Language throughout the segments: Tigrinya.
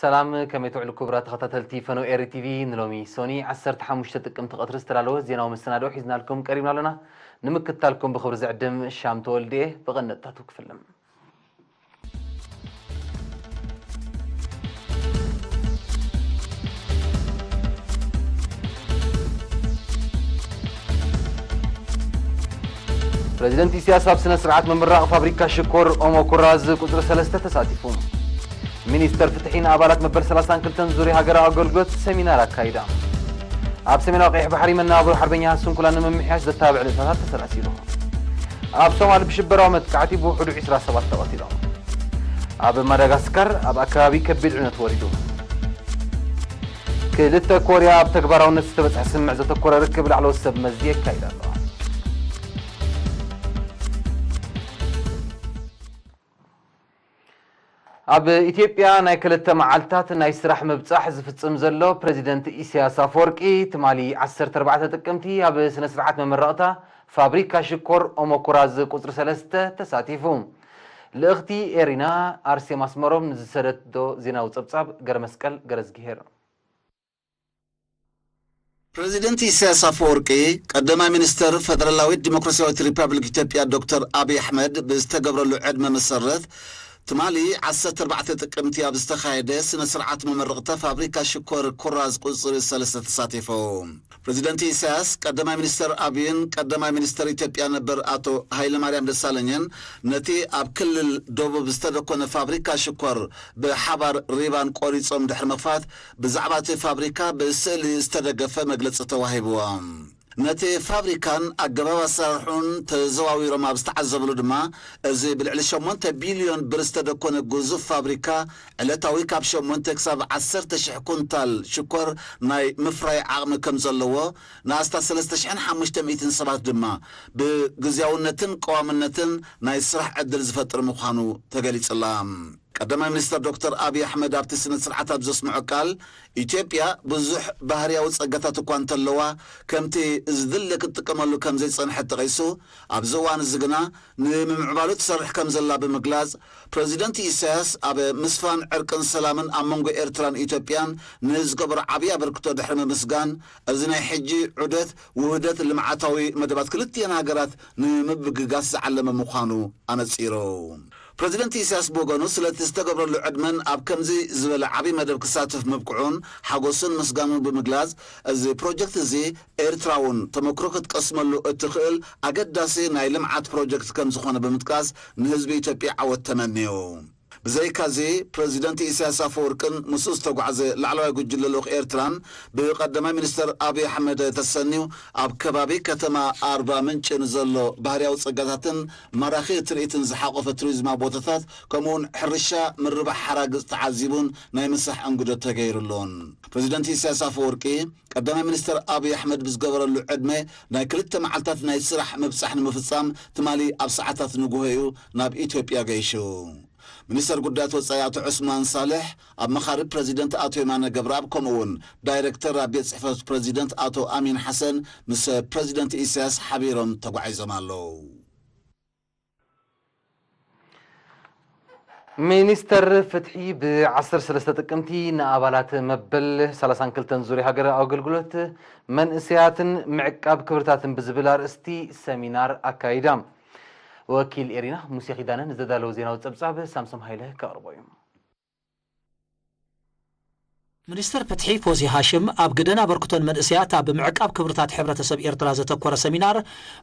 ሰላም፣ ከመይ ትውዕሉ ክቡራት ተኸታተልቲ ፈነው ኤሪ ቲቪ? ንሎሚ ሶኒ ዓሰርተ ሓሙሽተ ጥቅምቲ ቀትሪ ዝተዳለወ ዜናዊ መሰናድኦ ሒዝናልኩም ቀሪብና ኣለና። ንምክትታልኩም ብኽብሪ ዝዕድም ሻም ተወልደ እየ። ብቐንደጥታቱ ክፍልም። ፕረዚደንት ኢሳያስ ኣብ ስነ ስርዓት ምምራቕ ፋብሪካ ሽኮር ኦሞ ኩራዝ ቁጽሪ ሰለስተ ተሳቲፉ። ሚኒስተር ፍትሒ ንኣባላት መበል ሰላሳን ክልተን ዙርያ ሃገራዊ ኣገልግሎት ሰሚናር ኣካይዳ። ኣብ ሰሜናዊ ቀይሕ ባሕሪ መነባብሮ ሓርበኛ ስንኩላን ንምምሕያሽ ዘተባብዕ ንጥፈታት ተሰላሲሉ። ኣብ ሶማል ብሽበራዊ መጥቃዕቲ ብውሕዱ ዕስራ ሰባት ተቐቲሎም። ኣብ ማዳጋስካር ኣብ ኣከባቢ ከቢድ ዕነት ወሪዱ። ክልተ ኮርያ ኣብ ተግባራውነት ዝተበጽሐ ስምምዕ ዘተኮረ ርክብ ላዕለዎት ሰብ መዚ የካይዳ ኣለዋ። ኣብ ኢትዮጵያ ናይ ክልተ መዓልታት ናይ ስራሕ ምብጻሕ ዝፍጽም ዘሎ ፕረዚደንት ኢሳያስ ኣፈወርቂ፣ ትማሊ ዓሰርተ ኣርባዕተ ጥቅምቲ ኣብ ስነ ስርዓት መመረቕታ ፋብሪካ ሽኮር ኦሞኩራዝ ቁጽሪ ሰለስተ ተሳቲፉ። ልእኽቲ ኤሪና ኣርሴማ ኣስመሮም ንዝሰደዶ ዜናዊ ጸብጻብ ገረመስቀል ገረዝግሄር። ፕረዚደንት ኢሳያስ ኣፈወርቂ፣ ቀዳማይ ሚኒስተር ፈደራላዊት ዲሞክራሲያዊት ሪፓብሊክ ኢትዮጵያ ዶክተር ኣብይ ኣሕመድ ብዝተገብረሉ ዕድመ መሰረት፣ ትማሊ ዓሰርተ ኣርባዕተ ጥቅምቲ ኣብ ዝተኻየደ ስነ ስርዓት መመረቕታ ፋብሪካ ሽኮር ኩራዝ ቁጽሪ ሰለስተ ተሳቲፎም። ፕረዚደንት ኢሳያስ፣ ቀዳማይ ሚኒስተር ኣብይን ቀዳማይ ሚኒስተር ኢትዮጵያ ነበር ኣቶ ሃይለማርያም ደሳለኝን ነቲ ኣብ ክልል ደቡብ ዝተደኮነ ፋብሪካ ሽኮር ብሓባር ሪባን ቆሪጾም ድሕሪ ምኽፋት፣ ብዛዕባ እቲ ፋብሪካ ብስእሊ ዝተደገፈ መግለጺ ተዋሂብዎም። ነቲ ፋብሪካን ኣገባብ ኣሰራርሑን ተዘዋዊሮም ኣብ ዝተዓዘብሉ ድማ፣ እዚ ብልዕሊ ሸሞንተ ቢልዮን ብር ዝተደኮነ ግዙፍ ፋብሪካ፣ ዕለታዊ ካብ ሸሞንተ ክሳብ ዓሰርተ ሽሕ ኩንታል ሽኮር ናይ ምፍራይ ዓቕሚ ከም ዘለዎ፣ ንኣስታት ሰለስተ ሽሕን ሓሙሽተ ሚእትን ሰባት ድማ ብግዝያውነትን ቀዋምነትን ናይ ስራሕ ዕድል ዝፈጥር ምዃኑ ተገሊጹላ። ቀዳማይ ሚኒስተር ዶክተር ኣብይ ኣሕመድ ኣብቲ ስነ ስርዓት ኣብ ዘስምዖ ቃል፣ ኢትዮጵያ ብዙሕ ባህርያዊ ጸጋታት እኳ እንተለዋ፣ ከምቲ ዝድለ ክትጥቀመሉ ከም ዘይጸንሐት ጠቒሱ፣ ኣብዚ እዋን እዚ ግና ንምምዕባሉ ትሰርሕ ከም ዘላ ብምግላጽ፣ ፕረዚደንት ኢሳያስ ኣብ ምስፋን ዕርቅን ሰላምን ኣብ መንጎ ኤርትራን ኢትዮጵያን ንዝገበሮ ዓብዪ ኣበርክቶ ድሕሪ ምምስጋን፣ እዚ ናይ ሕጂ ዑደት ውህደት ልምዓታዊ መደባት ክልቲኤን ሃገራት ንምብግጋስ ዝዓለመ ምዃኑ ኣነጺሩ። ፕረዚደንት ኢሳያስ ብወገኑ ስለቲ ዝተገብረሉ ዕድመን ኣብ ከምዚ ዝበለ ዓብዪ መደብ ክሳተፍ ምብቅዑን ሓጎሱን ምስጋኑን ብምግላጽ፣ እዚ ፕሮጀክት እዚ ኤርትራ እውን ተመክሮ ክትቀስመሉ እትኽእል ኣገዳሲ ናይ ልምዓት ፕሮጀክት ከም ዝኾነ ብምጥቃስ ንህዝቢ ኢትዮጵያ ዓወት ተመንዩ። ብዘይካዚ ፕረዚደንት ኢሳያስ ኣፈወርቅን ምስኡ ዝተጓዕዘ ላዕለዋይ ጉጅለ ልኡኽ ኤርትራን ብቀዳማይ ሚኒስተር ኣብይ ኣሕመድ ተሰንዩ ኣብ ከባቢ ከተማ ኣርባ ምንጭ ንዘሎ ባህርያዊ ጸጋታትን ማራኺ ትርኢትን ዝሓቖፈ ቱሪዝማዊ ቦታታት ከምኡውን ሕርሻ ምርባሕ ሓራግጽ ተዓዚቡን ናይ ምሳሕ እንግዶ ተገይሩሉን። ፕረዚደንት ኢሳያስ ኣፈወርቂ ቀዳማይ ሚኒስተር ኣብይ ኣሕመድ ብዝገበረሉ ዕድመ ናይ ክልተ መዓልታት ናይ ስራሕ ምብጻሕ ንምፍጻም ትማሊ ኣብ ሰዓታት ንግሆ እዩ ናብ ኢትዮጵያ ገይሹ። ሚኒስተር ጉዳያት ወጻኢ ኣቶ ዑስማን ሳልሕ፣ ኣማኻሪ ፕረዚደንት ኣቶ የማነ ገብረኣብ ከምኡ እውን ዳይረክተር ኣብ ቤት ጽሕፈት ፕረዚደንት ኣቶ ኣሚን ሓሰን ምስ ፕረዚደንት ኢሳያስ ሓቢሮም ተጓዒዞም ኣለዉ። ሚኒስተር ፍትሒ ብ ዓሰርተ ሰለስተ ጥቅምቲ ንኣባላት መበል ሰላሳን ክልተን ዙርያ ሃገራዊ ኣገልግሎት መንእሰያትን ምዕቃብ ክብርታትን ብዝብል ኣርእስቲ ሰሚናር ኣካይዳ። ወኪል ኤሪና ሙሴ ኪዳነ ንዘዳለዎ ዜናዊ ጸብጻብ ሳምሶም ሃይለ ከቕርቦ እዩ። ሚኒስትር ፍትሒ ፎዚ ሃሽም ኣብ ግደን ኣበርክቶን መንእሰያት ኣብ ምዕቃብ ክብርታት ሕብረተሰብ ኤርትራ ዘተኮረ ሰሚናር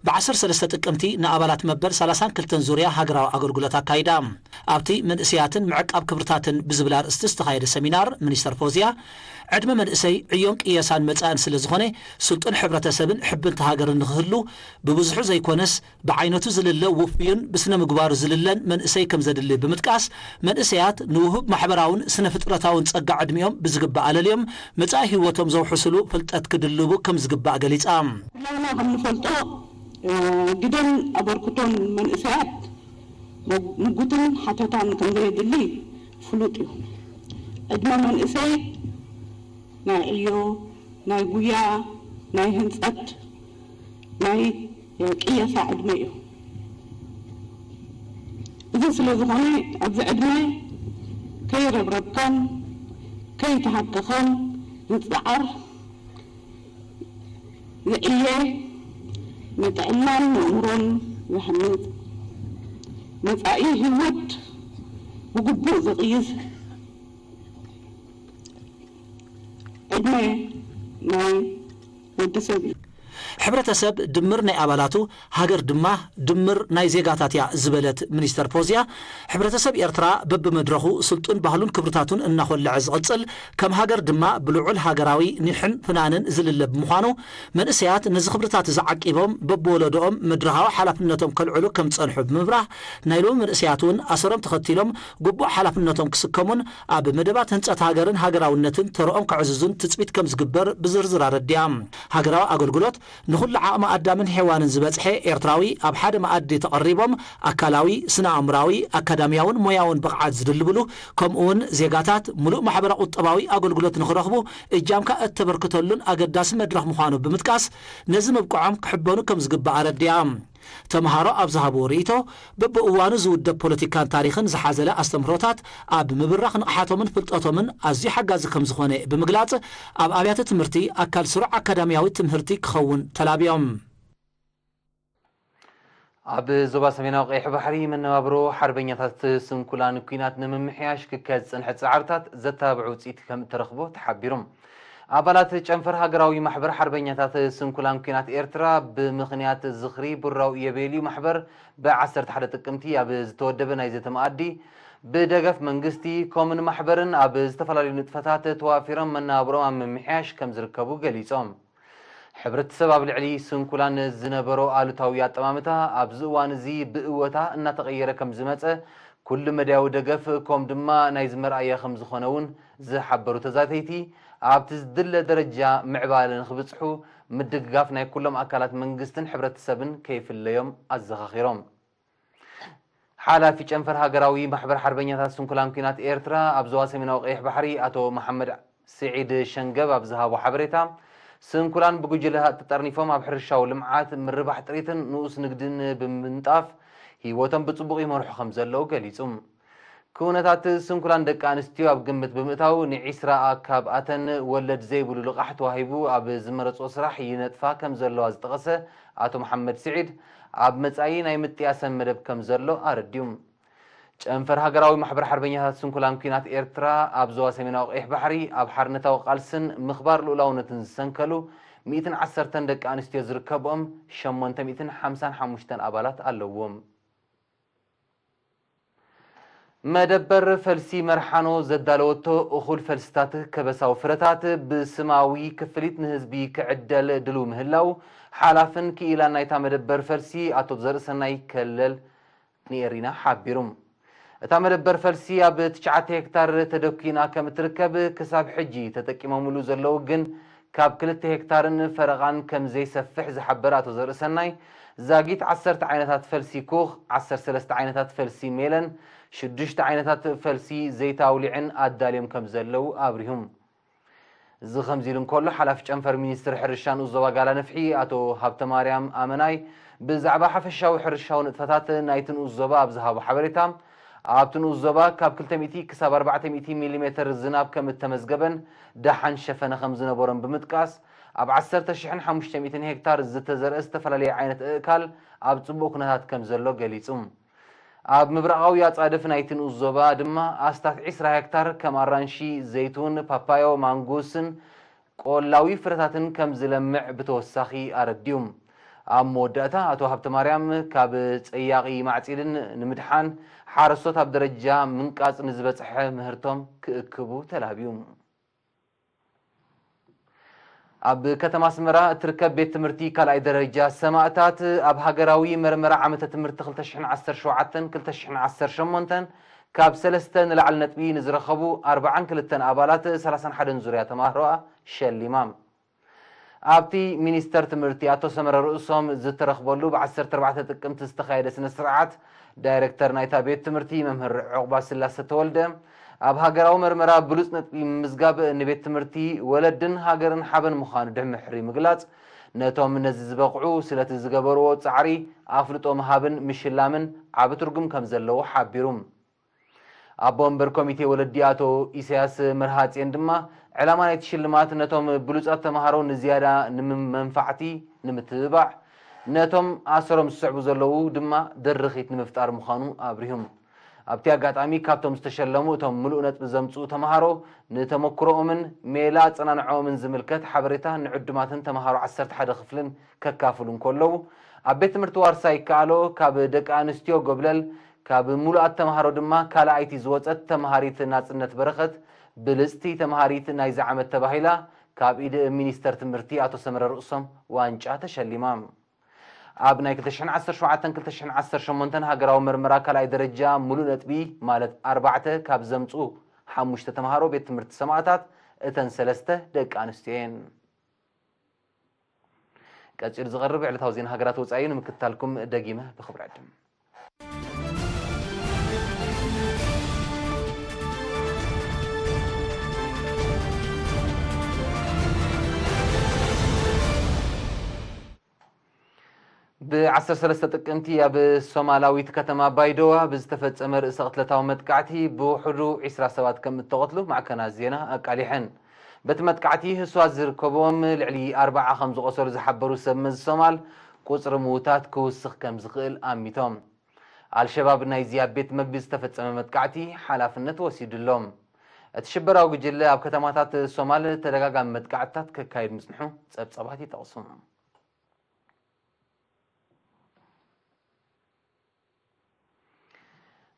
ብ ዓሰርተ ሰለስተ ጥቅምቲ ንኣባላት መበል ሰላሳን ክልተን ዙርያ ሃገራዊ ኣገልግሎት ኣካይዳ። ኣብቲ መንእሰያትን ምዕቃብ ክብርታትን ብዝብል ኣርእስቲ ዝተኻየደ ሰሚናር ሚኒስተር ፎዝያ ዕድመ መንእሰይ ዕዮን ቅየሳን መጻእን ስለ ዝኾነ ስልጡን ሕብረተሰብን ሕብንቲ ሃገርን ንኽህሉ ብብዝሑ ዘይኮነስ ብዓይነቱ ዝልለ ውፉይን ብስነ ምግባሩ ዝልለን መንእሰይ ከም ዘድሊ ብምጥቃስ፣ መንእሰያት ንውሁብ ማሕበራውን ስነ ፍጥረታውን ጸጋ ዕድሚኦም ብዝግባእ ኣለልዮም መጻኢ ህይወቶም ዘውሕስሉ ፍልጠት ክድልቡ ከም ዝግባእ ገሊጻ። ኩላህና ከም ንፈልጦ ግደን ኣበርክቶን መንእሰያት ምጉትን ሓተታን ከም ዘየድሊ ፍሉጥ እዩ። ዕድመ መንእሰይ ናይ ዕዮ፣ ናይ ጉያ፣ ናይ ህንጸት፣ ናይ ቅየሳ ዕድመ እዩ። እዚ ስለ ዝኾነ ኣብዚ ዕድመ ከይረብረብካን ከይተሃቀኸ ዝጽዓር፣ ዝዕየ፣ ንጥዕናን ንእምሮን ዝሃንጽ፣ መጻኢ ህይወት ብግቡእ ዝቕይስ ዕድመ ናይ ወዲ ሰብ እዩ። ሕብረተሰብ ድምር ናይ ኣባላቱ፣ ሃገር ድማ ድምር ናይ ዜጋታት እያ ዝበለት ሚኒስተር ፖዝያ፣ ሕብረተሰብ ኤርትራ በብመድረኹ ስልጡን ባህሉን ክብርታቱን እናኾለዐ ዝቕጽል፣ ከም ሃገር ድማ ብልዑል ሃገራዊ ኒሕን ፍናንን ዝልለ ብምዃኑ፣ መንእሰያት ነዚ ክብርታት እዚ ዓቂቦም በብወለዶኦም መድረኻዊ ሓላፍነቶም ከልዕሉ ከም ዝጸንሑ ብምብራህ፣ ናይ ሎሚ መንእሰያት እውን ኣሰሮም ተኸቲሎም ግቡእ ሓላፍነቶም ክስከሙን ኣብ መደባት ህንጸት ሃገርን ሃገራውነትን ተርኦም ከዕዝዙን ትጽቢት ከም ዝግበር ብዝርዝር ኣረዲኣ። ሃገራዊ ኣገልግሎት ንኹሉ ዓቕሚ ኣዳምን ሔዋንን ዝበጽሐ ኤርትራዊ ኣብ ሓደ መኣዲ ተቐሪቦም ኣካላዊ፣ ስነ ኣእምራዊ፣ ኣካዳሚያውን ሞያውን ብቕዓት ዝድልብሉ፣ ከምኡውን ዜጋታት ምሉእ ማሕበረ ቁጠባዊ ኣገልግሎት ንኽረኽቡ እጃምካ እተበርክተሉን ኣገዳሲ መድረኽ ምዃኑ ብምጥቃስ፣ ነዚ ምብቅዖም ክሕበኑ ከም ዝግባእ ኣረዲኣ። ተምሃሮ ኣብ ዝሃብዎ ርእይቶ፣ በብእዋኑ ዝውደብ ፖለቲካን ታሪኽን ዝሓዘለ ኣስተምህሮታት ኣብ ምብራኽ ንቕሓቶምን ፍልጠቶምን ኣዝዩ ሓጋዚ ከም ዝኾነ ብምግላጽ፣ ኣብ ኣብያተ ትምህርቲ ኣካል ስሩዕ ኣካዳሚያዊ ትምህርቲ ክኸውን ተላብዮም። ኣብ ዞባ ሰሜናዊ ቀይሕ ባሕሪ መነባብሮ ሓርበኛታት ስንኩላን ኲናት ንምምሕያሽ ክካየድ ዝጸንሐ ጻዕርታት ዘተባብዕ ውጽኢት ከም እተረኽቦ ተሓቢሩ። ኣባላት ጨንፈር ሃገራዊ ማሕበር ሓርበኛታት ስንኩላን ኲናት ኤርትራ ብምኽንያት ዝኽሪ ብራው ኢዮቤልዩ ማሕበር ብ ዓሰርተ ሓደ ጥቅምቲ ኣብ ዝተወደበ ናይ ዘተ መኣዲ ብደገፍ መንግስቲ፣ ኮምን ማሕበርን ኣብ ዝተፈላለዩ ንጥፈታት ተዋፊሮም መነባብሮም ኣብ ምምሕያሽ ከም ዝርከቡ ገሊጾም። ሕብረተሰብ ኣብ ልዕሊ ስንኩላን ዝነበሮ ኣሉታዊ ኣጠማምታ ኣብዚ እዋን እዚ ብእወታ እናተቐየረ ከም ዝመጸ ኩሉ መዳያዊ ደገፍ ኮም ድማ ናይዚ መርኣያ ከም ዝኾነ እውን ዝሓበሩ ተዛተይቲ፣ ኣብቲ ዝድለ ደረጃ ምዕባለ ንኽብጽሑ ምድግጋፍ ናይ ኩሎም ኣካላት መንግስትን ሕብረተሰብን ከይፍለዮም ኣዘኻኺሮም። ሓላፊ ጨንፈር ሃገራዊ ማሕበር ሓርበኛታት ስንኩላን ኲናት ኤርትራ ኣብ ዞባ ሰሜናዊ ቀይሕ ባሕሪ ኣቶ መሓመድ ስዒድ ሸንገብ ኣብ ዝሃቦ ሓበሬታ፣ ስንኩላን ብጉጅለታት ተጠርኒፎም ኣብ ሕርሻዊ ልምዓት፣ ምርባሕ ጥሪትን ንኡስ ንግድን ብምንጣፍ ህይወቶም ብጽቡቕ ይመርሑ ከም ዘለዉ ገሊጹ። ኩነታት ስንኩላን ደቂ ኣንስትዮ ኣብ ግምት ብምእታው፣ ንዒስራ ካብኣተን ወለድ ዘይብሉ ልቓሕ ተዋሂቡ ኣብ ዝመረጽኦ ስራሕ ይነጥፋ ከም ዘለዋ ዝጠቐሰ ኣቶ መሓመድ ስዒድ፣ ኣብ መጻኢ ናይ ምጥያሰን መደብ ከም ዘሎ ኣረዲኡ። ጨንፈር ሃገራዊ ማሕበር ሓርበኛታት ስንኩላን ኲናት ኤርትራ ኣብ ዞባ ሰሜናዊ ቀይሕ ባሕሪ ኣብ ሓርነታዊ ቃልስን ምኽባር ልኡላውነትን ዝሰንከሉ ሚእትን ዓሰርተን ደቂ ኣንስትዮ ዝርከብኦም ሸሞንተ ሚእትን ሓምሳን ሓሙሽተን ኣባላት ኣለዎም። መደበር ፈልሲ መርሓኖ ዘዳለወቶ እኹል ፈልስታት ከበሳዊ ፍረታት ብስማዊ ክፍሊት ንህዝቢ ክዕደል ድሉው ምህላው ሓላፍን ክኢላን ናይታ መደበር ፈልሲ ኣቶ ዘርእሰናይ ከለል ንኤሪና ሓቢሩ። እታ መደበር ፈልሲ ኣብ ትሽዓተ ሄክታር ተደኲና ከም እትርከብ፣ ክሳብ ሕጂ ተጠቂሞምሉ ዘለዉ ግን ካብ ክልተ ሄክታርን ፈረቓን ከም ዘይሰፍሕ ዝሓበረ ኣቶ ዘርእሰናይ፣ ዛጊት ዓሰርተ ዓይነታት ፈልሲ ኩኽ፣ ዓሰርተ ሰለስተ ዓይነታት ፈልሲ ሜለን፣ ሽዱሽተ ዓይነታት ፈልሲ ዘይቲ ኣውሊዕን ኣዳልዮም ከም ዘለዉ ኣብሪሁ። እዚ ከምዚ ኢሉ እንከሎ፣ ሓላፊ ጨንፈር ሚኒስትሪ ሕርሻ ንኡስ ዞባ ጋላ ንፍሒ ኣቶ ሃብተማርያም ኣመናይ ብዛዕባ ሓፈሻዊ ሕርሻዊ ንጥፈታት ናይቲ ንኡስ ዞባ ኣብ ዝሃቦ ሓበሬታ፣ ኣብቲ ንኡስ ዞባ ካብ ክልተ ሚእቲ ክሳብ ኣርባዕተ ሚእቲ ሚሊ ሜተር ዝናብ ከም እተመዝገበን ደሓን ሸፈነ ከም ዝነበሮን ብምጥቃስ፣ ኣብ ዓሰርተ ሽሕን ሓሙሽተ ሚእትን ሄክታር ዝተዘርአ ዝተፈላለየ ዓይነት እእካል ኣብ ጽቡቕ ኩነታት ከም ዘሎ ገሊጹ። ኣብ ምብራቓዊ ኣጻድፍ ናይቲ ንኡስ ዞባ ድማ ኣስታት ዒስራ ሄክታር ከም ኣራንሺ፣ ዘይቱን፣ ፓፓዮ፣ ማንጉስን ቆላዊ ፍረታትን ከም ዝለምዕ ብተወሳኺ ኣረዲኡ። ኣብ መወዳእታ ኣቶ ሃብተማርያም ካብ ጸያቒ ማዕጺድን ንምድሓን ሓረስቶት ኣብ ደረጃ ምንቃጽ ንዝበጽሐ ምህርቶም ክእክቡ ተላብዩ። ኣብ ከተማ ኣስመራ እትርከብ ቤት ትምህርቲ ካልኣይ ደረጃ ሰማእታት ኣብ ሃገራዊ መርመራ ዓመተ ትምህርቲ ክልተ ሽሕን ዓሰርተ ሸውዓተን ክልተ ሽሕን ዓሰርተ ሸሞንተን ካብ ሰለስተ ንላዕሊ ነጥቢ ንዝረኸቡ ኣርባዓን ክልተን ኣባላት ሰላሳን ሓደን ዙርያ ተማሃሮኣ ሸሊማ። ኣብቲ ሚኒስተር ትምህርቲ ኣቶ ሰመረ ርእሶም ዝተረኽበሉ ብ ዓሰርተ ኣርባዕተ ጥቅምቲ ዝተኻየደ ስነ ስርዓት፣ ዳይሬክተር ናይታ ቤት ትምህርቲ መምህር ዑቕባ ስላሰ ተወልደ፣ ኣብ ሃገራዊ መርመራ ብሉጽ ነጥቢ ምምዝጋብ ንቤት ትምህርቲ ወለድን ሃገርን ሓበን ምዃኑ ድሕሪ ምሕሪ ምግላጽ፣ ነቶም ነዚ ዝበቕዑ ስለቲ ዝገበርዎ ጻዕሪ ኣፍልጦ ምሃብን ምሽላምን ዓቢ ትርጉም ከም ዘለዎ ሓቢሩ። ኣቦ ወንበር ኮሚቴ ወለዲ ኣቶ ኢሳያስ መርሃጽዮን ድማ፣ ዕላማ ናይቲ ሽልማት ነቶም ብሉጻት ተምሃሮ ንዝያዳ ንመንፋዕቲ ንምትብባዕ፣ ነቶም ኣሰሮም ዝስዕቡ ዘለዉ ድማ ድርኺት ንምፍጣር ምዃኑ ኣብሪሁም። ኣብቲ ኣጋጣሚ፣ ካብቶም ዝተሸለሙ፣ እቶም ምሉእ ነጥቢ ዘምጽኡ ተምሃሮ ንተመክሮኦምን ሜላ ኣጸናንዖኦምን ዝምልከት ሓበሬታ ንዕዱማትን ተምሃሮ ዓሰርተ ሓደ ክፍልን ከካፍሉ እንከለዉ፣ ኣብ ቤት ትምህርቲ ዋርሳይ ይከኣሎ ካብ ደቂ ኣንስትዮ ጎብለል፣ ካብ ምሉኣት ተምሃሮ ድማ ካልኣይቲ ዝወጸት ተምሃሪት ናጽነት በረኸት፣ ብልጽቲ ተምሃሪት ናይዚ ዓመት ተባሂላ፣ ካብ ኢድ ሚኒስተር ትምህርቲ ኣቶ ሰመረ ርእሶም ዋንጫ ተሸሊማ። ኣብ ናይ ክልተ ሽሕን ዓሰርተ ሸውዓተን ክልተ ሽሕን ዓሰርተ ሸሞንተን ሃገራዊ መርመራ ካልኣይ ደረጃ፣ ሙሉእ ነጥቢ፣ ማለት ኣርባዕተ ካብ ዘምጽኡ ሓሙሽተ ተምሃሮ ቤት ትምህርቲ ሰማእታት፣ እተን ሰለስተ ደቂ ኣንስትዮ እየን። ቀጺሉ ዝቐርብ ዕለታዊ ዜና ሃገራት ወጻኢ እዩ። ንምክትታልኩም ደጊመ ብኽብሪ ዕድም። ብ ዓሰርተ ሰለስተ ጥቅምቲ ኣብ ሶማላዊት ከተማ ባይዶዋ ብዝተፈጸመ ርእሰ ቅትለታዊ መጥቃዕቲ ብውሕዱ ዒስራ ሰባት ከም እተቐትሉ ማዕከናት ዜና ኣቃሊሐን። በቲ መጥቃዕቲ ህሱዋት ዝርከብዎም ልዕሊ ኣርባዓ ከም ዝቖሰሉ ዝሓበሩ ሰብ መዚ ሶማል፣ ቁጽሪ ምዉታት ክውስኽ ከም ዝኽእል ኣሚቶም። ኣልሸባብ ናይዚ ኣብ ቤት መግቢ ዝተፈጸመ መጥቃዕቲ ሓላፍነት ወሲዱ ኣሎ። እቲ ሽበራዊ ጉጅለ ኣብ ከተማታት ሶማል ተደጋጋሚ መጥቃዕትታት ከካይድ ምጽንሑ ጸብጻባት ይጠቕሱ።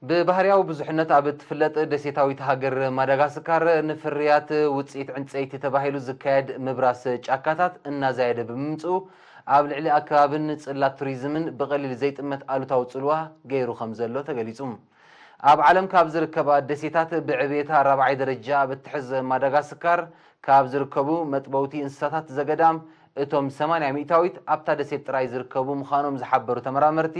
ብባህርያዊ ብዙሕነት ኣብ እትፍለጥ ደሴታዊት ሃገር ማዳጋስካር፣ ንፍርያት ውጽኢት ዕንጸይቲ ተባሂሉ ዝካየድ ምብራስ ጫካታት እናዛየደ ብምምጽኡ፣ ኣብ ልዕሊ ኣከባብን ጽላት ቱሪዝምን ብቐሊል ዘይጥመት ኣሉታዊ ጽልዋ ገይሩ ከም ዘሎ ተገሊጹ። ኣብ ዓለም ካብ ዝርከባ ደሴታት ብዕብየታ ራብዓይ ደረጃ ኣብ እትሕዝ ማዳጋስካር፣ ካብ ዝርከቡ መጥበውቲ እንስሳታት ዘገዳም፣ እቶም ሰማንያ ሚእታዊት ኣብታ ደሴት ጥራይ ዝርከቡ ምዃኖም ዝሓበሩ ተመራመርቲ፣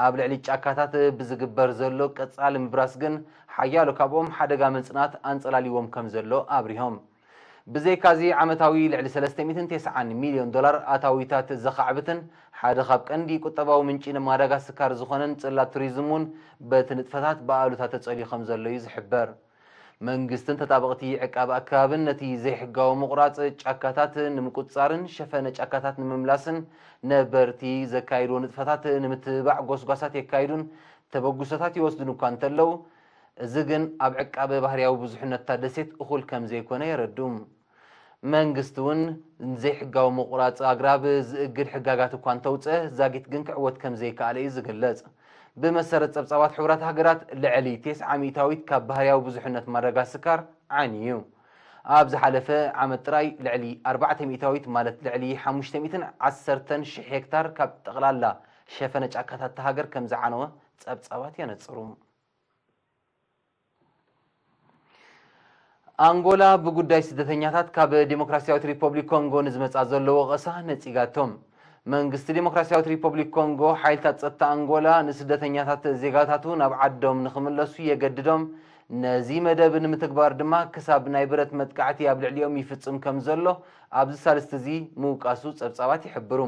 ኣብ ልዕሊ ጫካታት ብዝግበር ዘሎ ቀጻሊ ምብራስ ግን፣ ሓያሎ ካብኦም ሓደጋ ምጽናት ኣንጸላልይዎም ከም ዘሎ ኣብሪሆም። ብዘይካዚ፣ ዓመታዊ ልዕሊ ሰለስተ ሚእትን ተስዓን ሚልዮን ዶላር ኣታዊታት ዘኻዕብትን ሓደ ካብ ቀንዲ ቁጠባዊ ምንጪ ማዳጋስካር ዝኾነን ጽላት ቱሪዝም እውን፣ በቲ ንጥፈታት ብኣሉታ ተጸልዩ ከም ዘሎ እዩ ዝሕበር። መንግስትን ተጣበቕቲ ዕቃብ ኣከባብን ነቲ ዘይሕጋዊ ምቑራጽ ጫካታት ንምቁጽጻርን ሸፈነ ጫካታት ንምምላስን ነበርቲ ዘካይድዎ ንጥፈታት ንምትብባዕ ጎስጓሳት የካይዱን ተበግሶታት ይወስዱን እኳ እንተለዉ፣ እዚ ግን ኣብ ዕቃበ ባህርያዊ ብዙሕነት'ታ ደሴት እኹል ከም ዘይኮነ የረድኡ። መንግስቲ እውን ንዘይሕጋዊ ምቑራጽ ኣግራብ ዝእግድ ሕጋጋት እኳ እንተውጽአ፣ ዛጊት ግን ክዕወት ከም ዘይከኣለ እዩ ዝግለጽ። ብመሰረት ጸብጻባት ሕቡራት ሃገራት፣ ልዕሊ ተስዓ ሚእታዊት ካብ ባህርያዊ ብዙሕነት ማዳጋስካር ዓንዩ እዩ። ኣብ ዝሓለፈ ዓመት ጥራይ ልዕሊ ኣርባዕተ ሚእታዊት፣ ማለት ልዕሊ ሓሙሽተ ሚእትን ዓሰርተን ሽሕ ሄክታር ካብ ጠቕላላ ሸፈነ ጫካታት እታ ሃገር ከም ዝዓነወ ጸብጻባት የነጽሩ። ኣንጎላ ብጉዳይ ስደተኛታት ካብ ዲሞክራስያዊት ሪፐብሊክ ኮንጎ ንዝመጻ ዘሎ ወቐሳ ነጺጋቶ። መንግስቲ ዲሞክራስያዊት ሪፐብሊክ ኮንጎ፣ ሓይልታት ጸጥታ ኣንጎላ ንስደተኛታት ዜጋታቱ ናብ ዓዶም ንኽምለሱ የገድዶም፣ ነዚ መደብ ንምትግባር ድማ ክሳብ ናይ ብረት መጥቃዕቲ ኣብ ልዕሊኦም ይፍጽም ከም ዘሎ ኣብዚ ሳልስቲ እዚ ምውቃሱ ጸብጻባት ይሕብሩ።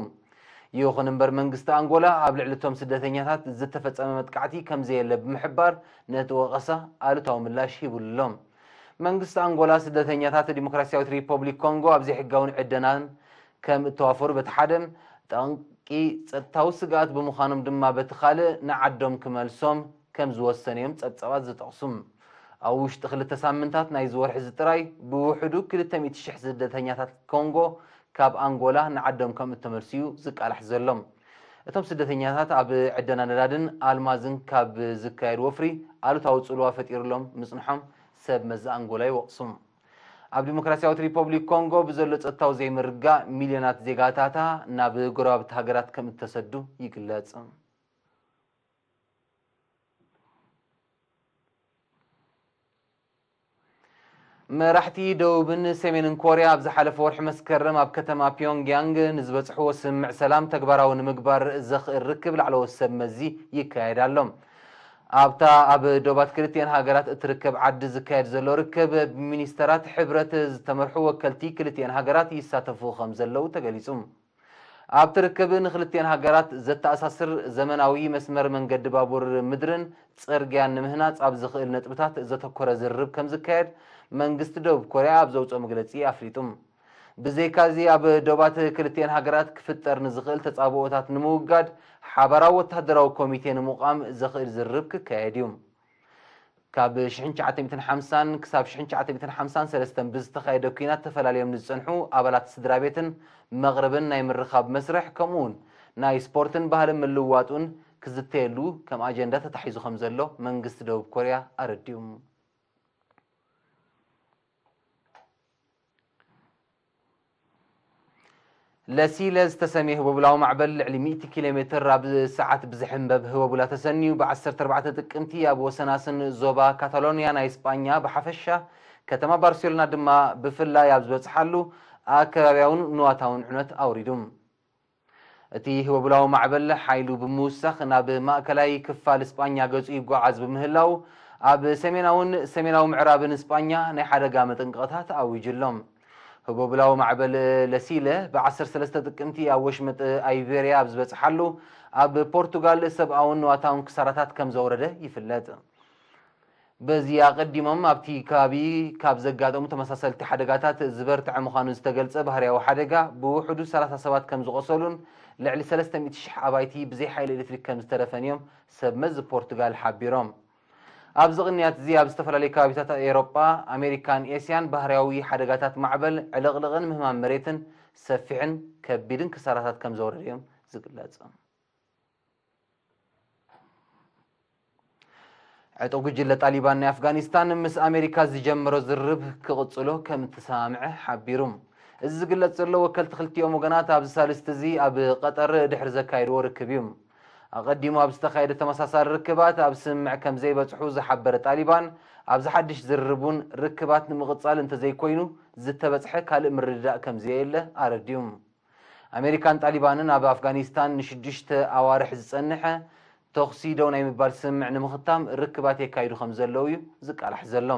ይኹን እምበር፣ መንግስቲ ኣንጎላ ኣብ ልዕሊ እቶም ስደተኛታት ዝተፈጸመ መጥቃዕቲ ከም ዘየለ ብምሕባር፣ ነቲ ወቐሳ ኣሉታዊ ምላሽ ሂቡሉ ኣሎ። መንግስቲ ኣንጎላ፣ ስደተኛታት ዲሞክራስያዊት ሪፐብሊክ ኮንጎ ኣብ ዘይሕጋውን ዕደናን ከም እተዋፈሩ በቲ ሓደ፣ ጠንቂ ጸጥታዊ ስግኣት ብምዃኖም ድማ በቲ ካልእ ንዓዶም ክመልሶም ከም ዝወሰኑ እዮም ጸብጻባት ዝጠቕሱ። ኣብ ውሽጢ ክልተ ሳምንታት ናይዚ ወርሒ እዚ ጥራይ ብውሕዱ ክልተ ሚእቲ ሽሕ ስደተኛታት ኮንጎ ካብ ኣንጎላ ንዓዶም ከም እተመልሱ እዩ ዝቃላሕ ዘሎ። እቶም ስደተኛታት ኣብ ዕደና ነዳድን ኣልማዝን ካብ ዝካየድ ወፍሪ ኣሉታዊ ጽልዋ ፈጢሩሎም ምጽንሖም ሰብ መዚ ኣንጎላ ይወቕሱ። ኣብ ዲሞክራስያዊት ሪፐብሊክ ኮንጎ ብዘሎ ጸጥታዊ ዘይምርግጋእ፣ ሚልዮናት ዜጋታታ ናብ ጎረባብቲ ሃገራት ከም እተሰዱ ይግለጽ። መራሕቲ ደቡብን ሰሜንን ኮርያ ኣብ ዝሓለፈ ወርሒ መስከረም ኣብ ከተማ ፒዮንግያንግ ንዝበጽሕዎ ስምምዕ ሰላም ተግባራዊ ንምግባር ዘኽእል ርክብ ላዕለዎት ሰብ መዚ ይካየድ ኣሎ። ኣብታ ኣብ ዶባት ክልቲኤን ሃገራት እትርከብ ዓዲ ዝካየድ ዘሎ ርክብ፣ ብሚኒስተራት ሕብረት ዝተመርሑ ወከልቲ ክልቲኤን ሃገራት ይሳተፉ ከም ዘለዉ ተገሊጹ። ኣብቲ ርክብ ንክልቲኤን ሃገራት ዘተኣሳስር ዘመናዊ መስመር መንገዲ ባቡር ምድርን ጽርግያን ንምህናጽ ኣብ ዝኽእል ነጥብታት ዘተኮረ ዝርርብ ከም ዝካየድ መንግስቲ ደቡብ ኮርያ ኣብ ዘውጽኦ መግለጺ ኣፍሊጡ። ብዘይካዚ ኣብ ዶባት ክልቲኤን ሃገራት ክፍጠር ንዝኽእል ተጻብኦታት ንምውጋድ ሓባራዊ ወተሃደራዊ ኮሚቴ ንምቋም ዘኽእል ዝርርብ ክካየድ እዩ። ካብ ሽሕን ትሽዓተ ሚእትን ሓምሳን ክሳብ ሽሕን ትሽዓተ ሚእትን ሓምሳን ሰለስተን ብዝተኻየደ ኲናት ተፈላልዮም ንዝጸንሑ ኣባላት ስድራ ቤትን መቕርብን ናይ ምርኻብ መስርሕ ከምኡውን ናይ ስፖርትን ባህልን ምልውዋጡን ክዝተየሉ ከም ኣጀንዳ ተታሒዙ ከም ዘሎ መንግስቲ ደቡብ ኮርያ ኣረዲኡ። ለሲለ ዝተሰምየ ህቦብላዊ ማዕበል ልዕሊ ሚእቲ ኪሎ ሜትር ኣብ ሰዓት ብዝሕንበብ ህቦብላ ተሰንዩ ብዓሰርተ ኣርባዕተ ጥቅምቲ ኣብ ወሰናስን ዞባ ካታሎንያ ናይ ስጳኛ ብሓፈሻ ከተማ ባርሴሎና ድማ ብፍላይ ኣብ ዝበጽሓሉ ኣከባብያውን ንዋታውን ዕንወት ኣውሪዱ። እቲ ህቦብላዊ ማዕበል ሓይሉ ብምውሳኽ ናብ ማእከላይ ክፋል ስጳኛ ገጹ ይጓዓዝ ብምህላው ኣብ ሰሜናውን ሰሜናዊ ምዕራብን ስጳኛ ናይ ሓደጋ መጠንቀቕታ ተኣዊጁ ኣሎ። ህቦብላዊ ማዕበል ለሲለ ብ ዓሰርተ ሰለስተ ጥቅምቲ ኣብ ወሽመጥ ኣይቤርያ ኣብ ዝበጽሓሉ ኣብ ፖርቱጋል ሰብኣውን ንዋታውን ክሳራታት ከም ዘውረደ ይፍለጥ። በዚ ኣቐዲሞም ኣብቲ ከባቢ ካብ ዘጋጠሙ ተመሳሰልቲ ሓደጋታት ዝበርትዐ ምዃኑ ዝተገልጸ ባህርያዊ ሓደጋ ብውሕዱ ሰላሳ ሰባት ከም ዝቖሰሉን ልዕሊ ሰለስተ ሚእቲ ሽሕ ኣባይቲ ብዘይ ሓይሊ ኤሌክትሪክ ከም ዝተረፈን እዮም ሰብ መዚ ፖርቱጋል ሓቢሮም። ኣብዚ ቅንያት እዚ ኣብ ዝተፈላለዩ ከባቢታት ኤሮጳ፣ ኣሜሪካን ኤስያን ባህርያዊ ሓደጋታት ማዕበል፣ ዕልቕልቕን ምህማም መሬትን ሰፊሕን ከቢድን ክሳራታት ከም ዘውረደ እዮም ዝግለጽ። ዕጡቕ ጉጅለ ጣሊባን ናይ ኣፍጋኒስታን ምስ ኣሜሪካ ዝጀመሮ ዝርርብ ክቕጽሎ ከም እተሰማምዐ ሓቢሩ። እዚ ዝግለጽ ዘሎ ወከልቲ ክልቲኦም ወገናት ኣብዚ ሳልስቲ እዚ ኣብ ቀጠር ድሕሪ ዘካየድዎ ርክብ እዩ። ኣቐዲሙ ኣብ ዝተኻየደ ተመሳሳሊ ርክባት ኣብ ስምምዕ ከም ዘይበጽሑ ዝሓበረ ጣሊባን፣ ኣብዚ ሓድሽ ዝርርብ እውን ርክባት ንምቕጻል እንተዘይኮይኑ ዝተበጽሐ ካልእ ምርድዳእ ከም ዘየለ ኣረዲኡ። ኣሜሪካን ጣሊባንን ኣብ ኣፍጋኒስታን ንሽዱሽተ ኣዋርሕ ዝጸንሐ ተኹሲ ደው ናይ ምባል ስምምዕ ንምኽታም ርክባት የካይዱ ከም ዘለዉ እዩ ዝቃላሕ ዘሎ።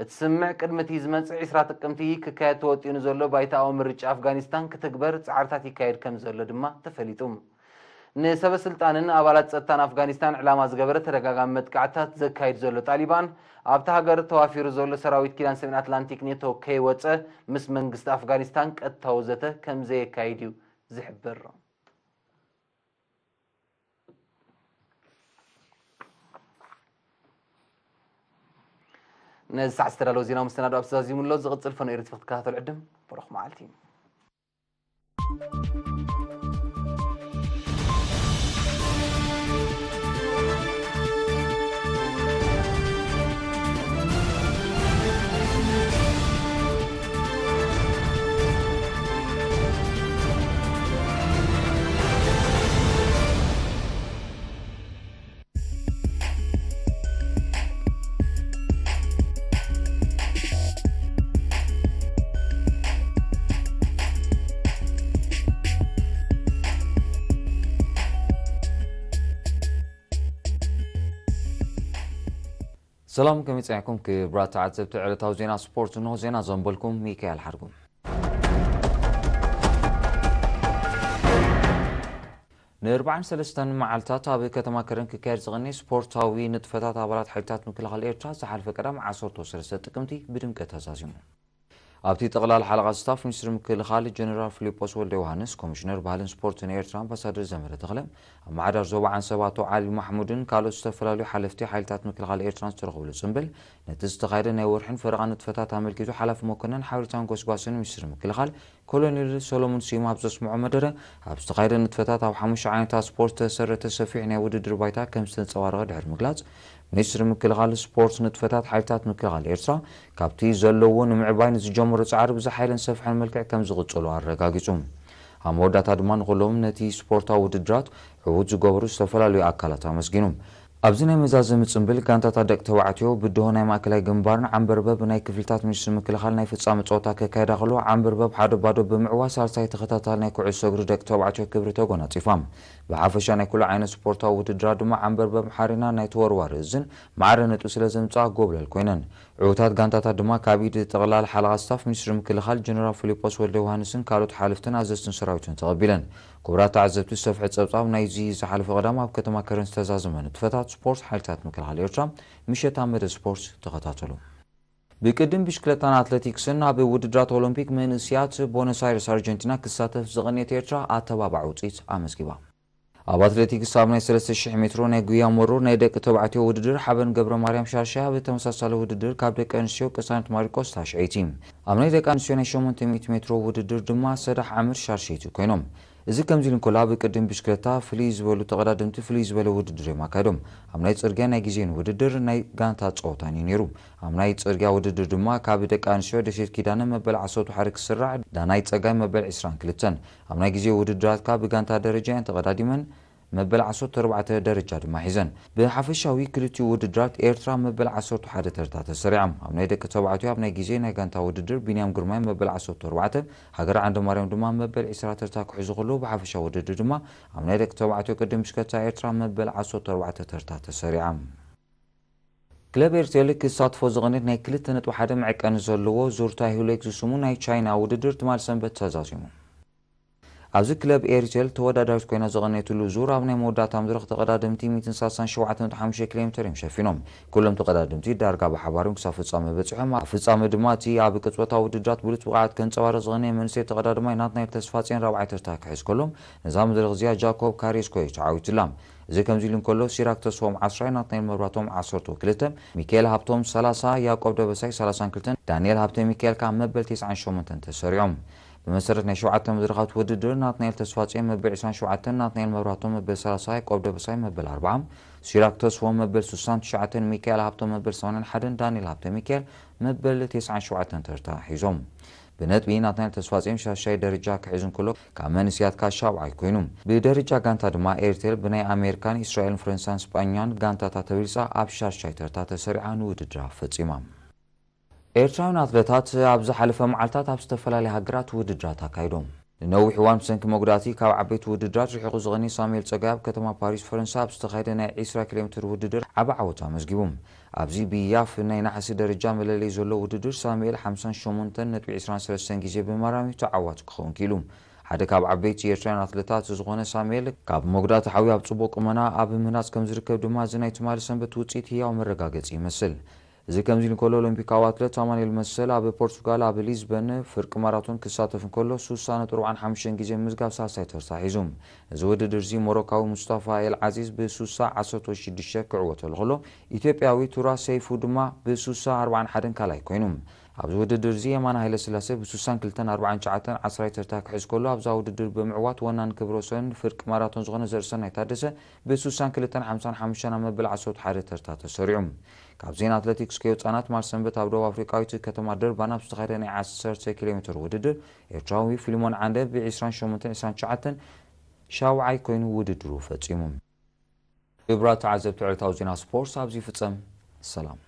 እቲ ስምምዕ ቅድሚ እቲ ዝመጽእ ዕስራ ጥቅምቲ ክካየድ ተወጢኑ ዘሎ ባይታኣዊ ምርጫ ኣፍጋኒስታን ክትግበር ጻዕርታት ይካየድ ከም ዘሎ ድማ ተፈሊጡ። ንሰበ ስልጣንን ኣባላት ጸጥታን ኣፍጋኒስታን ዕላማ ዝገበረ ተደጋጋሚ መጥቃዕትታት ዘካይድ ዘሎ ጣሊባን፣ ኣብታ ሃገር ተዋፊሩ ዘሎ ሰራዊት ኪዳን ሰሜን ኣትላንቲክ ኔቶ ከይወጸ ምስ መንግስቲ ኣፍጋኒስታን ቀጥታዊ ዘተ ከም ዘየካይድ እዩ ዝሕብር። ነዚ ሰዓት ዝተዳለወ ዜናዊ መሰናዶ ኣብዚ ዛዚሙ ኣሎ። ዝቕጽል ፈኖ ኤሪ ትፈት ክከታተሉ ዕድም። ብሩኽ መዓልቲ። ሰላም፣ ከመይ ጸኒሕኩም ክቡራት ተዓዘብቲ ዕለታዊ ዜና ስፖርት? እንሆ ዜና ዘንበልኩም ሚካኤል ሓርጉም። ንኣርባዓን ሰለስተን መዓልታት ኣብ ከተማ ከረን ክካየድ ዝቐነየ ስፖርታዊ ንጥፈታት ኣባላት ሓይልታት ምክልኻል ኤርትራ ዝሓለፈ ቀዳም ዓሰርተ ሰለስተ ጥቅምቲ ብድምቀት ተዛዚሙ። ኣብቲ ጠቕላላ ሓለቓ ስታፍ ሚኒስትሪ ምክልኻል ጀነራል ፊሊጶስ ወልደ ዮሃንስ፣ ኮሚሽነር ባህልን ስፖርትን ኤርትራ ኣምባሳደር ዘመረ ተኽለ፣ ኣመሓዳሪ ዞባ ዓንሰባ ኣቶ ዓሊ ማሕሙድን ካልኦት ዝተፈላለዩ ሓለፍቲ ሓይልታት ምክልኻል ኤርትራን ዝተረኸብሉ ጽምብል፣ ነቲ ዝተኻየደ ናይ ወርሕን ፈረቓን ንጥፈታት ኣመልኪቱ ሓላፊ መኮነን ሓበሬታን ጎስጓስን ሚኒስትሪ ምክልኻል ኮሎኔል ሰሎሞን ስዩም ኣብ ዘስምዖ መደረ፣ ኣብ ዝተኻየደ ንጥፈታት ኣብ ሓሙሽተ ዓይነታት ስፖርት ዝተሰረተ ሰፊሕ ናይ ውድድር ባይታ ከም ዝተንጸባረቐ ድሕሪ ምግላጽ፣ ሚኒስትሪ ምክልኻል ስፖርት ንጥፈታት ሓይልታት ምክልኻል ኤርትራ ካብቲ ዘለዎ ንምዕባይ ንዝጀመሮ ጻዕሪ ብዝሓየለን ሰፍሐን መልክዕ ከም ዝቕጽሉ ኣረጋጊጹ። ኣብ መወዳእታ ድማ ንኹሎም ነቲ ስፖርታዊ ውድድራት ዕዉት ዝገበሩ ዝተፈላለዩ ኣካላት ኣመስጊኑ። ኣብዚ ናይ መዛዘሚ ጽምብል፣ ጋንታታት ደቂ ተባዕትዮ ብድሆ ናይ ማእከላይ ግንባርን ዓንበርበብ ናይ ክፍልታት ሚኒስትሪ ምክልኻል ናይ ፍጻመ ጸወታ ከካየዳ ከለዋ፣ ዓንበርበብ ሓደ ባዶ ብምዕዋት ሳልሳይ ተኸታታሊ ናይ ኩዕሶ እግሪ ደቂ ተባዕትዮ ክብሪ ተጎናጺፋ። ብሓፈሻ ናይ ኩሉ ዓይነት ስፖርታዊ ውድድራት ድማ ዓንበርበብ ሓሪና ናይ ተወርዋሪ እዝን ማዕረ ነጥቢ ስለ ዘምጽኣ ጎብለል ኮይነን። ዕዉታት ጋንታታት ድማ ካብ ኢድ ጠቕላላ ሓለቓ ስታፍ ሚኒስትሪ ምክልኻል ጀነራል ፊሊጶስ ወልደ ዮሃንስን ካልኦት ሓለፍትን ኣዘዝትን ሰራዊትን ተቐቢለን። ክቡራት ተዓዘብቲ፣ ሰፍሐ ጸብጻብ ናይዚ ዝሓለፈ ቀዳም ኣብ ከተማ ከረን ዝተዛዘመ ንጥፈታት ስፖርት ሓይልታት ምክልኻል ኤርትራ ምሸት ኣብ መደብ ስፖርት ተኸታተሉ። ብቅድም ብሽክለታን ኣትሌቲክስን ኣብ ውድድራት ኦሎምፒክ መንእስያት ቦነስ ኣይረስ ኣርጀንቲና ክሳተፍ ዝቐንየት ኤርትራ ኣተባባዕ ውፅኢት ኣመዝጊባ። ኣብ ኣትሌቲክስ ኣብ ናይ ሰለስተ ሽሕ ሜትሮ ናይ ጉያ መሩር ናይ ደቂ ተባዕትዮ ውድድር ሓበን ገብረ ማርያም ሻርሻይ ኣብ ተመሳሳሊ ውድድር ካብ ደቂ ኣንስትዮ ቅሳነት ማሪቆስ ታሽዐይቲ፣ ኣብ ናይ ደቂ ኣንስትዮ ናይ ሸሞንተ ሚእቲ ሜትሮ ውድድር ድማ ሰዳሕ ዓምር ሻርሸይቲ ኮይኖም። እዚ ከምዚ ኢሉ እንከሎ፣ ኣብ ቅድም ብሽክለታ ፍልይ ዝበሉ ተቐዳደምቲ ፍልይ ዝበለ ውድድር እዮም ኣካይዶም። ኣብ ናይ ጽርግያ ናይ ግዜን ውድድር ናይ ጋንታ ጸወታን እዩ ነይሩ። ኣብ ናይ ጽርግያ ውድድር ድማ ካብ ደቂ ኣንስትዮ ደሴት ኪዳነ መበል ዓሰርተ ሓደ ክስራዕ፣ ዳናይ ጸጋይ መበል ዕስራን ክልተን። ኣብ ናይ ግዜ ውድድራት ካብ ጋንታ ደረጃ እየን ተቐዳዲመን፣ መበል ዓሰርተ ኣርባዕተ ደረጃ ድማ ሒዘን። ብሓፈሻዊ ክልቲኡ ውድድራት ኤርትራ መበል ዓሰርተ ሓደ ተርታ ተሰሪዖም። ኣብ ናይ ደቂ ተባዕትዮ ኣብ ናይ ግዜ ናይ ጋንታ ውድድር ቢንያም ግርማይ መበል ዓሰርተ ኣርባዕተ፣ ሃገር ዓንደማርያም ድማ መበል ዕስራ ተርታ ክሕዙ ከለዉ፣ ብሓፈሻዊ ውድድር ድማ ኣብ ናይ ደቂ ተባዕትዮ ቅድም ብሽክለታ ኤርትራ መበል ዓሰርተ ኣርባዕተ ተርታ ተሰሪዓ። ክለብ ኤርቴል ክሳትፎ ዝቐንየት ናይ ክልተ ነጥቢ ሓደ መዐቀኒ ዘለዎ ዙር ታይሁሌክ ዝስሙ ናይ ቻይና ውድድር ትማል ሰንበት ተዛዚሙ። ኣብዚ ክለብ ኤርቴል ተወዳዳሪት ኮይና ዝቐነየትሉ ዙር ኣብ ናይ መወዳእታ መድረኽ ተቐዳደምቲ ሚእትን ሰላሳን ሸውዓተን ነጥቢ ሓሙሽተ ኪሎ ሜትር እዮም ሸፊኖም። ኩሎም ተቐዳደምቲ ዳርጋ ብሓባር እዮም ክሳብ ፍጻመ በጺሖም። ኣብ ፍጻመ ድማ እቲ ኣብ ቅጽበታዊ ውድድራት ብሉጽ ብቕዓት ከንጸባርቕ ዝቐነየ መንእሰይ ተቐዳዳማይ ናትናኤል ተስፋጽዮን ራብዓይ ተርታ ክሕዝ ከሎ፣ ነዛ መድረኽ እዚኣ ጃኮብ ካሬስኮ እዩ ተዓዊቱላ። እዚ ከምዚ ኢሉ እንከሎ፣ ሲራክ ተስፎም ዓስራይ፣ ናትናኤል መብራቶም ዓሰርተ ክልተ፣ ሚካኤል ሃብቶም ሰላሳ፣ ያዕቆብ ደበሳይ ሰላሳን ክልተን፣ ዳንኤል ሃብተ ሚካኤል ከኣ መበል ተስዓን ሸሞንተን ተሰሪዖም። ብመሰረት ናይ ሸውዓተ መድረኻት ውድድር፣ ናትናኤል ተስፋጽዮን መበል ዕስራን ሸውዓተን፣ ናትናኤል መብራቶም መበል ሰላሳ፣ ያዕቆብ ደበሳይ መበል ኣርብዓ፣ ሲራክ ተስፎም መበል ስሳን ትሽዓተን፣ ሚካኤል ሃብቶም መበል ሰማንያን ሓደን፣ ዳንኤል ሃብተ ሚካኤል መበል ተስዓን ሸውዓተን ተርታ ሒዞም። ብነጥቢ ናትናኤል ተስፋጽዮን ሻሻይ ደረጃ ክሕዝ እንከሎ፣ ካብ መንእስያት ከኣ ሻብዓይ ኮይኑ። ብደረጃ ጋንታ ድማ ኤርቴል ብናይ ኣሜሪካን፣ እስራኤልን፣ ፈረንሳን፣ ስጳኛን ጋንታታት ተበሊጻ ኣብ ሻሻይ ተርታ ተሰሪዓ ንውድድራ ፈጺማ። ኤርትራውያን ኣትለታት ኣብ ዝሓለፈ መዓልታት ኣብ ዝተፈላለያ ሃገራት ውድድራት ኣካይዶም። ንነዊሕ እዋን ብሰንኪ መጉዳእቲ ካብ ዓበይቲ ውድድራት ርሒቑ ዝቐንየ ሳሙኤል ጸጋይ ኣብ ከተማ ፓሪስ ፈረንሳ ኣብ ዝተኻየደ ናይ ዕስራ ኪሎ ሜትር ውድድር ዓቢ ዓወት ኣመዝጊቡ። ኣብዚ ብያፍ ናይ ነሓሲ ደረጃ መለለዪ ዘሎ ውድድር ሳሙኤል ሓምሳን ሸሞንተን ነጥቢ ዕስራን ሰለስተን ግዜ ብምምራም እዩ ተዓዋቲ ክኸውን ክኢሉ። ሓደ ካብ ዓበይቲ ኤርትራውያን ኣትለታት ዝኾነ ሳሙኤል፣ ካብ መጉዳእቲ ሓውዩ ኣብ ጽቡቕ ቁመና ኣብ ምህናጽ ከም ዝርከብ ድማ እዚ ናይ ትማሊ ሰንበት ውጽኢት ህያው መረጋገጺ ይመስል። እዚ ከምዚ ኢሉ እንከሎ፣ ኦሎምፒካዊ ኣትለት ኣማኑኤል መሰል ኣብ ፖርቱጋል ኣብ ሊዝበን ፍርቂ ማራቶን ክሳተፍ እንከሎ፣ ሱሳ ነጥቢ ኣርባዓን ሓሙሽተን ግዜ ምዝጋብ ሳልሳይ ተርታ ሒዙ። እዚ ውድድር እዚ ሞሮካዊ ሙስጣፋ ኤል ዓዚዝ ብሱሳ ዓሰርተ ሽዱሽተ ክዕወተሉ ከሎ፣ ኢትዮጵያዊ ቱራ ሰይፉ ድማ ብሱሳ ኣርባዓን ሓደን ካልኣይ ኮይኑ። ኣብዚ ውድድር እዚ የማነ ሃይለስላሴ ብሱሳን ክልተን ኣርባዓን ትሽዓተን ዓስራይ ተርታ ክሕዝ ከሎ፣ ኣብዛ ውድድር ብምዕዋት ወናኒ ክብረ ወሰን ፍርቂ ማራቶን ዝኾነ ዘርእሰናይ ታደሰ ብስሳን ክልተን ሓምሳን ሓሙሽተን ኣብ መበል ዓሰርተ ሓደ ተርታ ተሰሪዑ። ካብ ዜና ኣትለቲክስ ከይወጻና፣ ትማል ሰንበት ኣብ ደቡብ ኣፍሪቃዊት ከተማ ደርባን ኣብ ዝተኻየደ ናይ ዓሰርተ ኪሎ ሜትር ውድድር፣ ኤርትራዊ ፊልሞን ዓንደ ብ ዕስራን ሸሞንተን ዕስራን ትሽዓተን ሻውዓይ ኮይኑ ውድድሩ ፈጺሙ። ክቡራት ተዓዘብቲ፣ ዕለታዊ ዜና ስፖርት ኣብዚ ይፍጸም። ሰላም።